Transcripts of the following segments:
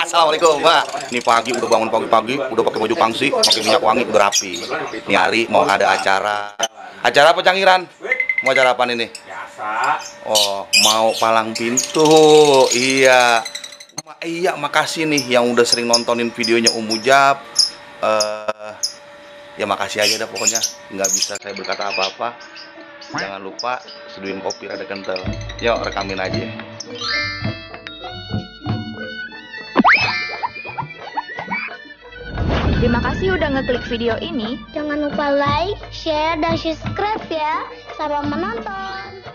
Assalamualaikum, Mbak. Ini pagi udah bangun pagi-pagi, udah pakai baju pangsi, pakai minyak wangi, udah rapi. Nih hari mau ada acara. Acara apa, Cangiran? Mau acara apa ini? Biasa. Oh, mau palang pintu. Iya. Iya, makasih nih yang udah sering nontonin videonya Mujab. Ya makasih aja dah pokoknya. Nggak bisa saya berkata apa-apa. Jangan lupa seduhin kopi rada kental. Yuk, rekamin aja. Terima kasih udah ngeklik video ini. Jangan lupa like, share, dan subscribe ya. Selamat menonton.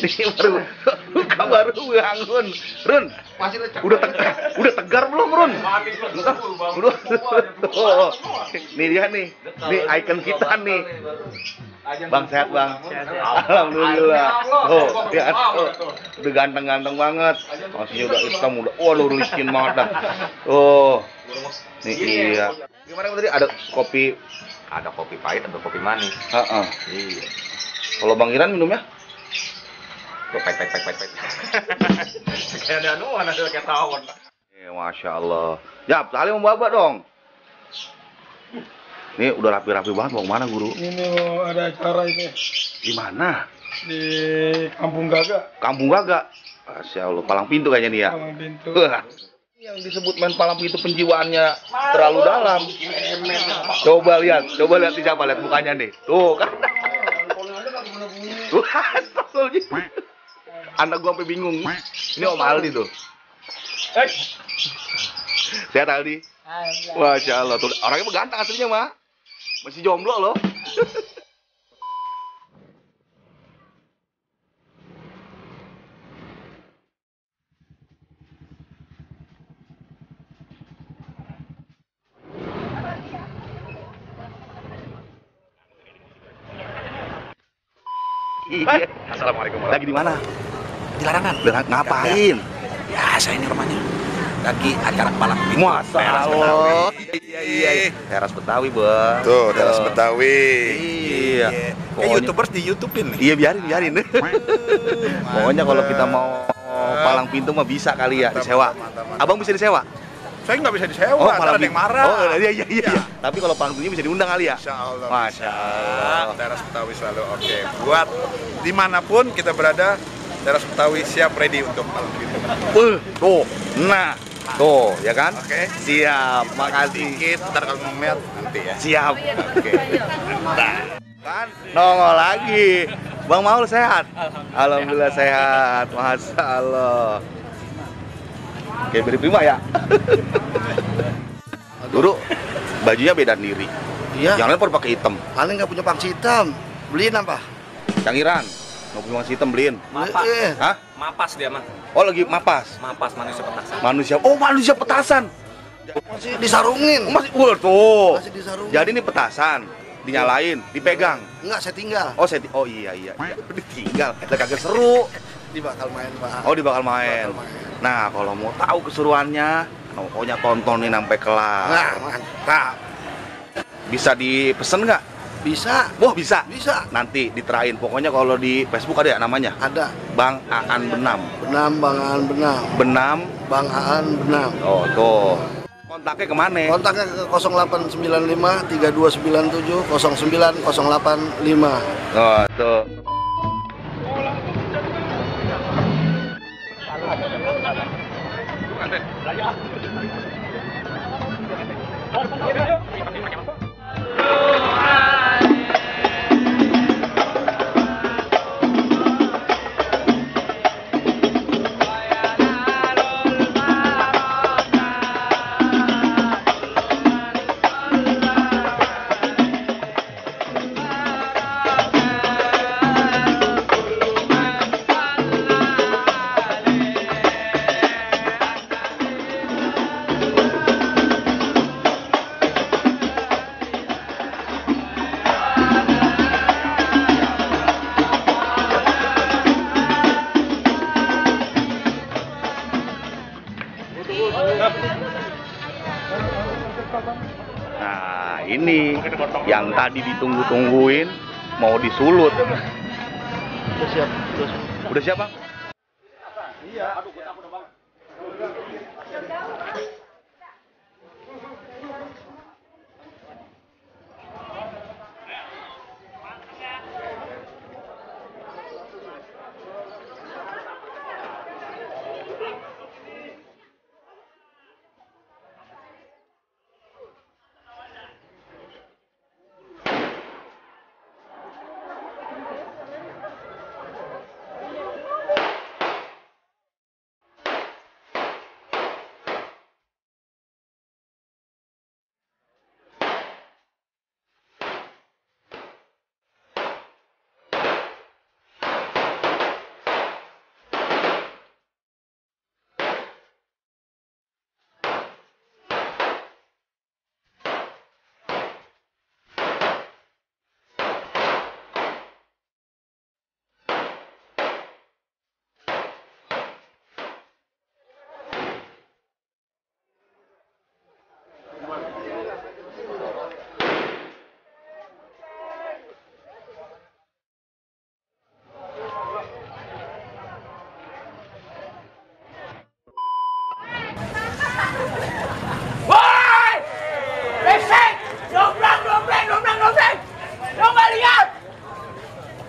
Ini baru bangun. Run, udah tegar belum, Run? Udah. Oh, nih dia nih icon kita nih. Bang, sehat Bang? Alhamdulillah. Oh, ya, udah ganteng-ganteng banget. Masih udah hitam, waduh licin banget dah. Oh, nih iya. Gimana tadi ada kopi? Ada kopi pahit, ada kopi manis. Iya. Kalau Bang Iran minumnya? Pahit. Kayak ada anuan, ada kayak tawon. Masya Allah. Jap, saling membawa dong. Ini udah rapi-rapi banget, mau kemana Guru? Ini mau ada acara ini Di mana? di Kampung Gaga. Kampung Gaga. Masya Allah, palang pintu kayaknya nih ya. Palang pintu. Wah, yang disebut main palang pintu penjiwaannya terlalu dalam. Coba lihat di siapa, lihat mukanya nih. Tuh kan. Anak gua sampai bingung. Ini Om Aldi tuh. Sehat Aldi? Masya Allah, tuh orangnya ganteng aslinya mah. Masih jomblo loh. Iya. Assalamualaikum. Lagi di mana? Di larangan. Ngapain? Biasa ini rumahnya. Lagi acara palang pintu. Masa Allah. Iya. Teras Betawi, Bang. Tuh, teras Betawi. Iya. Kayak YouTubers di YouTube-in nih. Iya, biarin. Pokoknya kalau kita mau palang pintu mah bisa kali ya disewa. Abang bisa disewa? Saya nggak bisa disewa, ntar ada yang marah. Oh, iya. Tapi kalau palang pintunya bisa diundang kali ya? Insya Allah. Masya Allah. Teras Betawi selalu oke. Buat dimanapun kita berada, teras Betawi siap ready untuk palang pintu. Tuh, nah, tuh, ya kan? Oke. Siap, makasih. Sedikit, ntar kalau ngeliat nanti ya. Siap. Oke. Nah, kan nongol lagi. Bang Maul sehat? Alhamdulillah sehat. Masya Allah. Kayak beri prima ya. Dulu bajunya beda diri. Iya. Yang lain pada pakai hitam. Paling nggak punya pangsi hitam. Beliin apa? Cangiran, nggak punya pangsi hitam beliin. Hah? Mapas dia mah. Oh lagi mapas. Mapas manusia petasan. Manusia petasan. Masih disarungin. Masih, tuh. Masih disarungin. Jadi ini petasan, dinyalain, dipegang. Enggak, saya tinggal. Oh iya. Ditinggal. Kita kagak seru. Dibakal main, Pak. Oh, dibakal main. Nah, kalau mau tahu keseruannya, pokoknya tontonin sampai kelar. Nah, mantap. Bisa dipesen nggak? Bisa. Wah, bisa. Bisa. Nanti diterain. Pokoknya kalau di Facebook ada ya namanya? Ada. Bang Aan Benam. Bang Aan Benam. Benam. Bang Aan Benam. Oh, tuh. Kontaknya kemana? Kontaknya ke 0895 3297 09085. Oh, tuh. Nah, ini yang tadi ditunggu-tungguin mau disulut. Udah siap. Udah siap, Bang?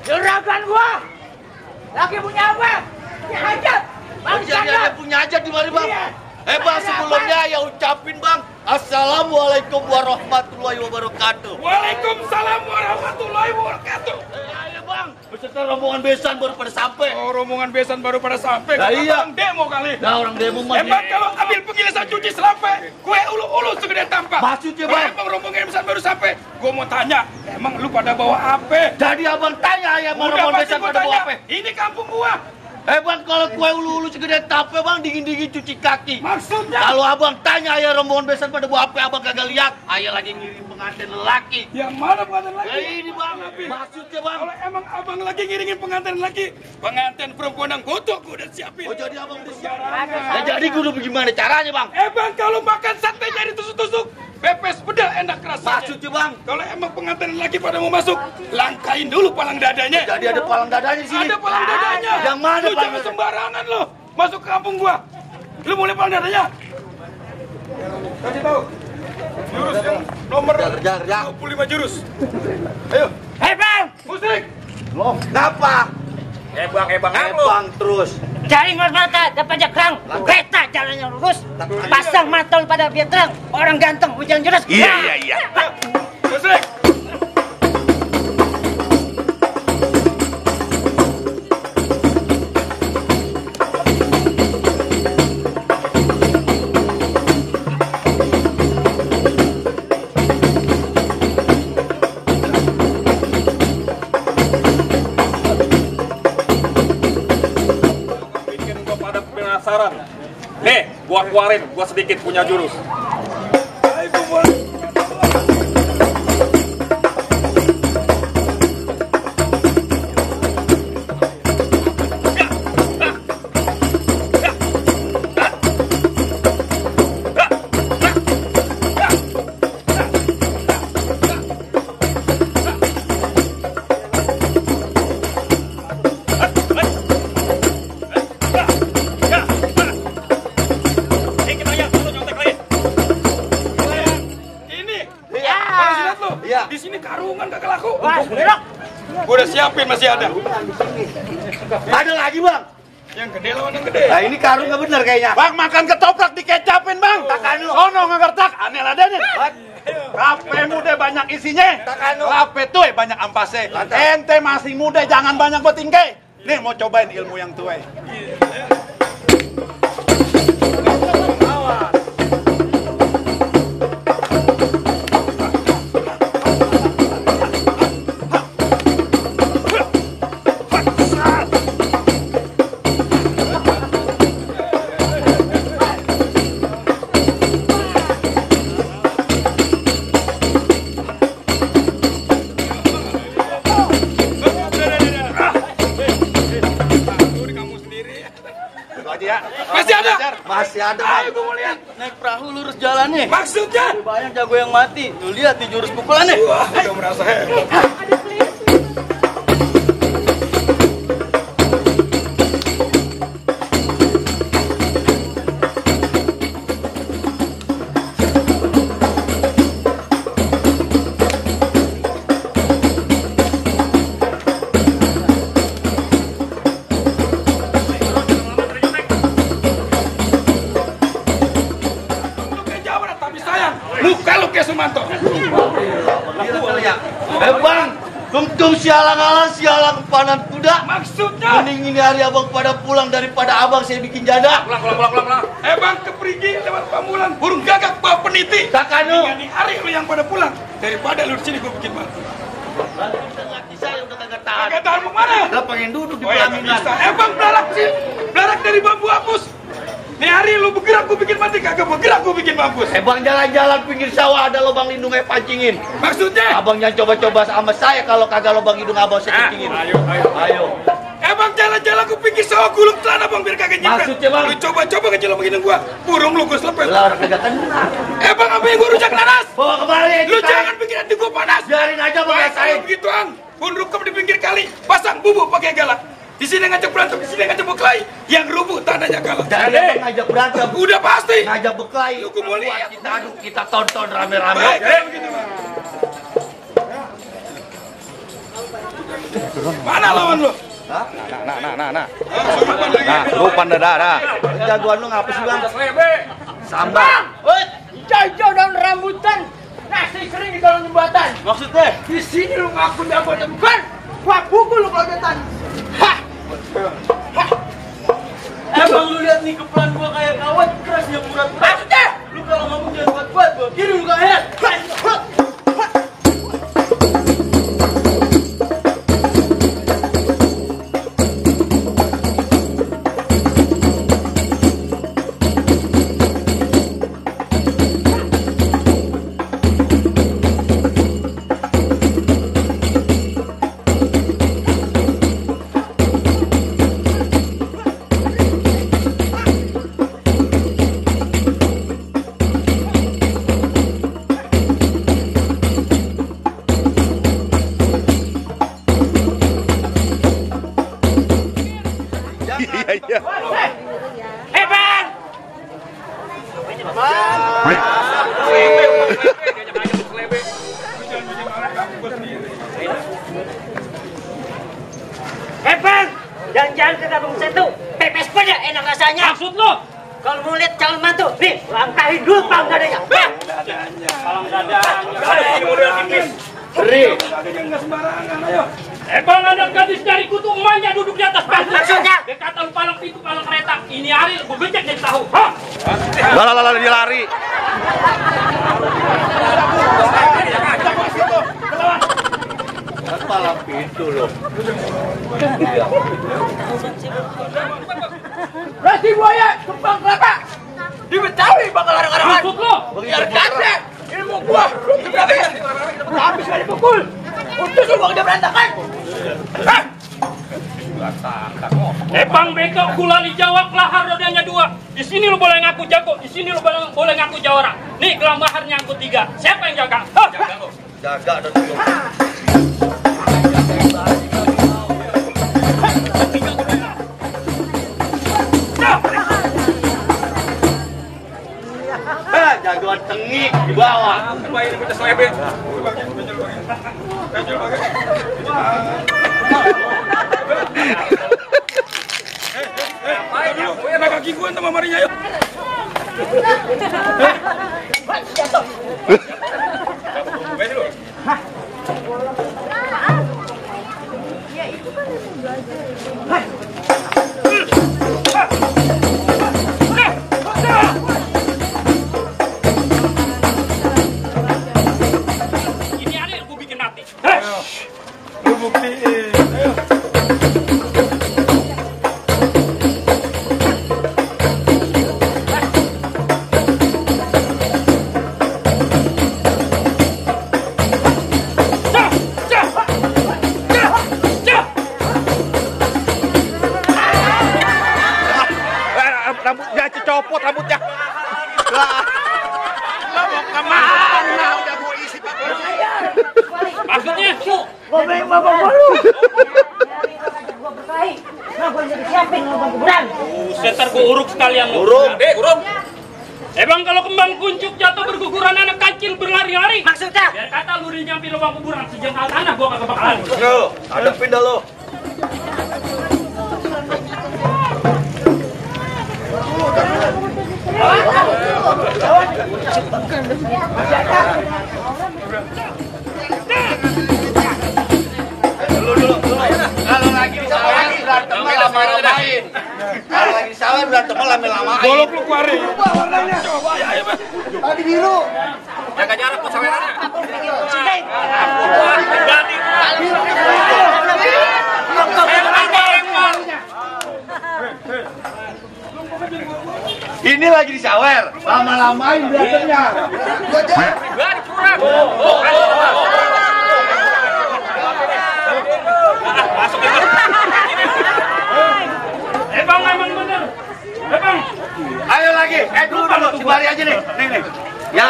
Juragan gua lagi punya apa? Dihajar. Bang, Dia punya aja di mari bang. Bang, sebelumnya ya ucapin bang, Assalamualaikum warahmatullahi wabarakatuh. Waalaikumsalam warahmatullahi wabarakatuh. Ayo bang, beserta rombongan besan baru pada sampai. Oh, rombongan besan baru pada sampai. Nah, iya. Orang demo kali. Nah, orang demo mah. Emang kalau ambil pengilisan cuci sampai, kue ulu-ulu segede tampak. Maksudnya, Bang? Emang rombongan besan baru sampai. Gua mau tanya, emang lu pada bawa apa? Jadi abang tanya ya mau Udah rombongan pasti besan gua pada bawa tanya. apa? Ini kampung gua. Bang, kalau kue ulu-ulu segede tape bang, dingin-dingin cuci kaki. Maksudnya? Kalau abang tanya ya rombongan besan pada bawa apa, abang kagak lihat. Ayah lagi ngirim pengantin lelaki. Yang mana pengantin lagi? Ya ini bang, maksudnya bang. Kalau emang abang lagi ngiringin pengantin lagi, pengantin perempuan yang gotok gua udah siapin. Oh jadi abang udah siap. Nah, jadi gue udah bagaimana caranya bang? Bang, kalau makan sate jadi tusuk-tusuk, pepes pedal enak rasanya. Maksudnya bang? Kalau emang pengantin lagi pada mau masuk, langkain dulu palang dadanya. Jadi ada palang dadanya di sini. Ada palang dadanya. Yang mana Lu palang jangan dadanya? sembarangan lo masuk ke kampung gua. Lu mau lihat palang dadanya? Kasih tahu. Jurus yang nomor 25 jurus. Ayo. Bang, Musik. Loh, kenapa? Bang terus. cari ngos mata, dapat jakrang. Peta jalannya lurus. Pasang matol pada biar terang. Orang ganteng, hujan jurus. Iya. Musik. Bikin gua pada penasaran. Nih, gua keluarin, gua sedikit punya jurus. Di sini karungan kagak laku. Wah, belok. Gua udah siapin, masih ada. Ada lagi bang. Yang gede lawan yang gede. Nah ini karung nggak bener kayaknya. Bang, makan ketoprak dikecapin, Bang. Takan lu. Oh, no, ngertak. Aneh lah deh. Rape muda banyak isinya. Takan lu. Rape tuh banyak ampase. Ente masih muda, jangan banyak bertingkai. Nih, mau cobain ilmu yang tua. Masih ada. Masih ada. Ayo gua mau lihat. Naik perahu lurus jalannya. Maksudnya? Banyak jago yang mati. Tuh lihat di jurus pukulannya. Wah, udah merasa hebat. manto. Bang, tungtung sialang-alang, sialang panan kuda. Maksudnya? Mending ini hari abang pada pulang daripada abang saya bikin janda. Pulang. Bang, keperigi lewat pamulan, burung gagak bawa peniti. Kakanu. Ini hari lu yang pada pulang, daripada lu di sini gue bikin malu. Saya udah kagak tahan. Kagak tahan mau mana? Udah pengen duduk di Oh ya, pelaminan. bisa. Bang, belarak sih. Belarak dari bambu hapus. Nih hari lu bergerak gue bikin mati, kagak bergerak gue bikin mampus. Bang, jalan-jalan pinggir sawah ada lubang lindung pancingin. Maksudnya? Abang jangan coba-coba sama saya kalau kagak lubang hidung abang saya kencingin. Ayo. Bang, jalan-jalan gue pinggir sawah gulung celana bang biar kagak nyipet. Maksudnya, Bang? Lu coba-coba kecil lubang hidung gua, burung lu gue selepet. Lah orang kagak kena. Bang, apa yang gue rujak nanas? Bawa kembali. Lu jangan bikin hati gue panas. Biarin aja bang Baik, saya. kalau begituan, pun rukem di pinggir kali, pasang bubuk pakai galak. Di sini ngajak berantem, di sini ngajak berkelahi. Yang rubuh tandanya kalah. Jadi abang ngajak berantem. Udah pasti. Ngajak berkelahi. Lu mau lihat. Kita aduk, kita tonton rame-rame. Baik, kayak begitu bang. Mana lawan lu? Nah, kesurupan dah. Jagoan lu ngapa sih bang? Sambang! Jauh daun rambutan! Nasi kering di kolong jembatan! Maksudnya? Di sini lu ngaku jagoan bukan? Wah, pukul lu kagetan! Hah! Bang, lu lihat nih kepelan gua kayak kawat keras yang berat. Maksudnya? Lu kalau ngomong jangan kuat-kuat, gua kiri lu kayak. Iya. Bang! Bang! Jangan-jangan ke kampung satu, pepes pada enak rasanya. Maksud lo? Kalau mau lihat calon mantu, nih, langkahin dulu pang dadanya. Palang dadanya, ini model tipis. Dadanya nggak sembarangan, ayo. Bang, ada gadis dari kutu emaknya duduk di atas batu. Maksudnya? Dia kata lu palang pintu, palang kereta. Ini hari gue becek jadi tahu. Hah? Lah dia lari. Palang pintu loh. Rasi buaya, kembang kelapa. Di Betawi bakal arang-arangan. Maksud lo? Biar kasih ilmu gua. Habis gak dipukul. Utus lu udah berantakan. Hah? Bang beko gulali jawab lahar rodanya 2. Di sini lu boleh ngaku jago, di sini lu boleh ngaku jawara. Nih gelang maharnya aku 3. Siapa yang jaga? Hah? Jaga dan dulu. Jagoan tengik di bawah. Apa ini kita selebek? Enak kaki gue sama Marinya yuk. Ini hari gue bikin mati. Lu buktiin. Ayo. Rambutnya copot rambutnya. Lo mau kemana? Udah gue isi pakai. Maksudnya? Ngomongin bapak gua lu. Gua berkelahi. Nah, gua jadi siapin lubang kuburan. Setar gue uruk sekalian lu. Uruk. Uruk. Bang, kalau kembang kuncup jatuh berguguran anak kecil berlari-lari. Maksudnya? Biar kata lu udah nyampe lubang kuburan sejengkal tanah gua kagak bakalan. Yo, hadapin dah lo. di Sawer berantem lama-lama. Golok lu kuari. Coba warnanya. Coba ya, Bang. Tadi biru. Jaga jarak kok sawerannya. Sini. Ini lagi di Sawer. Lama-lamain berantemnya. Berani curang. Masuk ya. Bang, emang bener. Bang. Ayo lagi. Dulu si Bari aja nih. Nih. Ya.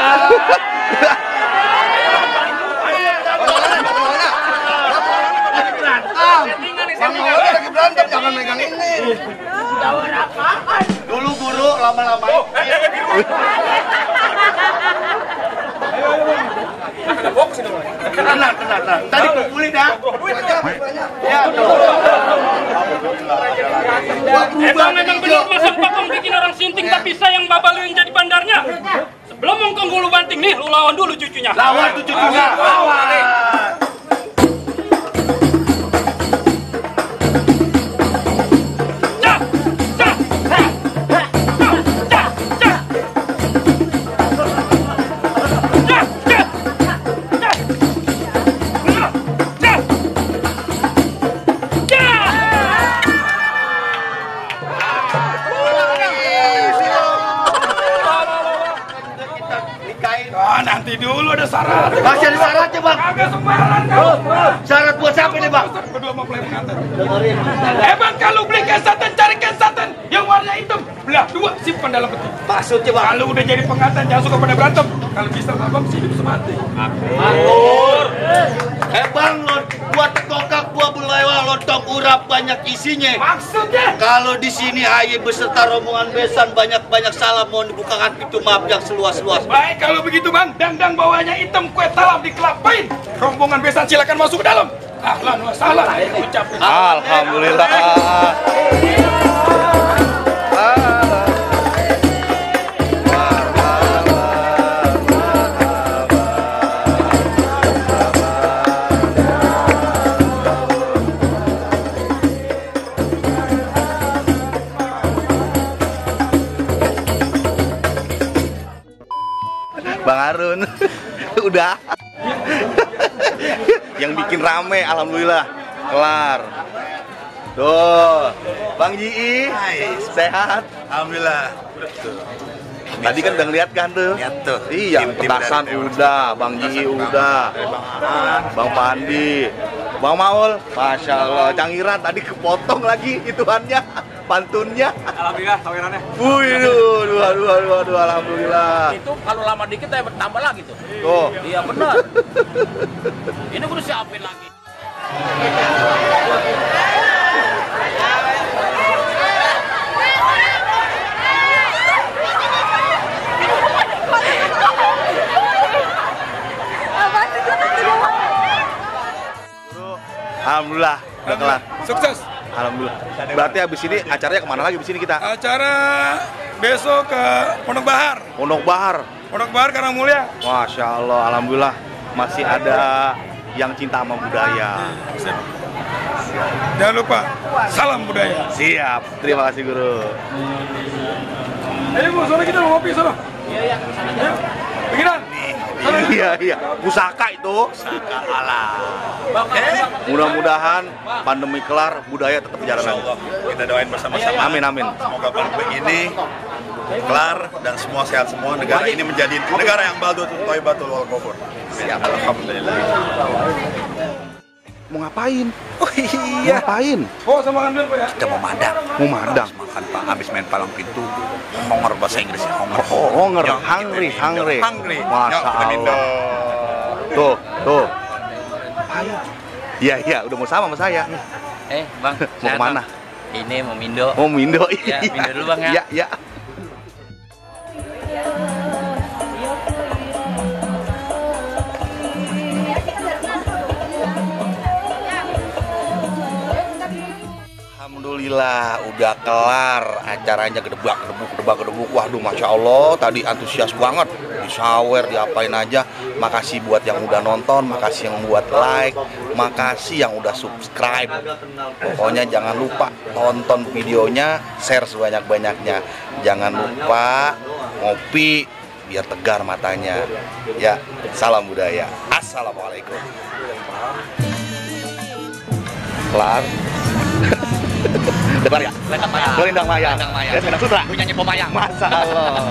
Lagi berantem, jangan megang ini. Dulu guru lama-lama. Tenang. Tadi kumpulin dah. Ya, Bang, memang bener masa Papang bikin orang sinting tapi sayang Bapak lu yang jadi bandarnya. Sebelum ngkong gulu banting nih, lu lawan dulu cucunya. Lawan tuh cucunya. Lawan. Nanti dulu ada syarat. Masih ada syaratnya, Bang. Agak sembarang kau. Syarat buat siapa nih, Bang? Berdua mau play pengantin. Bang, kalau beli kesatan, cari kesatan yang warna hitam. Belah dua, simpan dalam peti. Maksudnya, Bang? Kalau udah jadi pengantin, jangan suka pada berantem. Kalau bisa, Abang hidup semati. Atur. Bang, lo buat kokak buah belewa lontong urap banyak isinya. Maksudnya? Kalau di sini Aye beserta rombongan besan banyak-banyak salam mohon dibukakan pintu maaf yang seluas-luas. Baik, kalau begitu, Bang. Dandang bawahnya hitam, kue talam dikelapain. Rombongan besan silakan masuk ke dalam. Ahlan wa sahlan, ucapin. Alhamdulillah. Bang Harun, udah. Yang bikin rame, alhamdulillah, kelar. Tuh, Bang Ji, sehat. Alhamdulillah. Tadi kan udah ngeliat kan tuh? Lihat tuh. Iya, Tim-tim petasan dari udah, Bang Ji udah, Bang Pandi, Bang Maul, Masya Allah, Cangiran tadi kepotong lagi ituannya, pantunnya. Alhamdulillah sawerannya. Aduh, alhamdulillah. Itu kalau lama dikit saya bertambah lagi tuh. Tuh. Iya benar. Ini gue udah siapin lagi. Alhamdulillah, udah kelar. Sukses. Alhamdulillah. Berarti abis ini acaranya kemana lagi abis ini kita? Acara besok ke Pondok Bahar. Pondok Bahar. Pondok Bahar Karang Mulia. Masya Allah, alhamdulillah masih ada yang cinta sama budaya. Jangan lupa, salam budaya. Siap, terima kasih guru. Ayo Bu, soalnya kita mau ngopi sana. Iya. Pikiran. Iya, pusaka itu. Pusaka Allah. Mudah-mudahan pandemi kelar, budaya tetap berjalan lagi. Insyaallah kita doain bersama-sama. Amin. Semoga pandemi ini kelar dan semua sehat semua. Negara ini menjadi negara yang baldatul thayyibatul wal ghafur. Siap. Alhamdulillah. Mau ngapain? Oh iya. Ngapain? Oh, sama ambil Pak ya. Kita mau madang. Mau madang. Makan Pak, habis main palang pintu. Honger bahasa Inggrisnya honger. Oh, honger, Yuk, hungry. Hungry. Masya Yuk, kita minum. Allah. Tuh. Iya, udah mau sama saya. Bang, Mau kemana? Ini mau mindo. Mau mindo. Ya, mindo dulu Bang ya. Iya. Alhamdulillah udah kelar acaranya, gedebak gedebuk. Waduh, masya Allah, tadi antusias banget, disawer, diapain aja. Makasih buat yang udah nonton, makasih yang buat like, makasih yang udah subscribe. Pokoknya jangan lupa tonton videonya, share sebanyak-banyaknya. Jangan lupa ngopi biar tegar matanya. Ya, salam budaya. Assalamualaikum. Kelar. Depan ya? Lendang Mayang. Ya, Sutra. Lu nyanyi pemayang. Masa Allah.